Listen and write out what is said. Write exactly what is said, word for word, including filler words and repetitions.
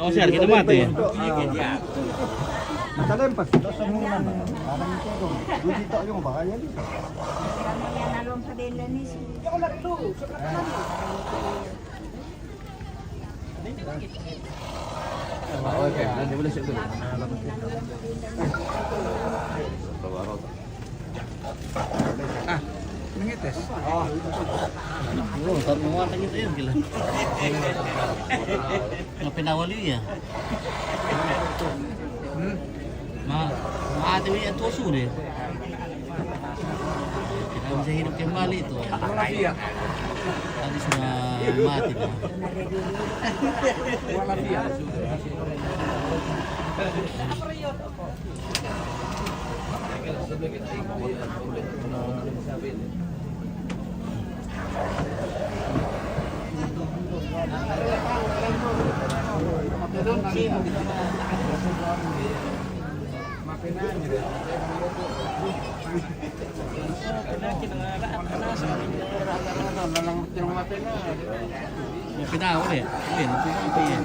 Oh, sir, kita mati. Ah, mengetes. Oh, tak mau tanya tu ya, gila. Ngapain awal ya? Hmm? Ma, mati ya tu sudah. Kita bisa hidup kembali tu. Wala fiya. Tadi sudah mati tu. Wala fiya. Pinau deh. Win, pinau, pin.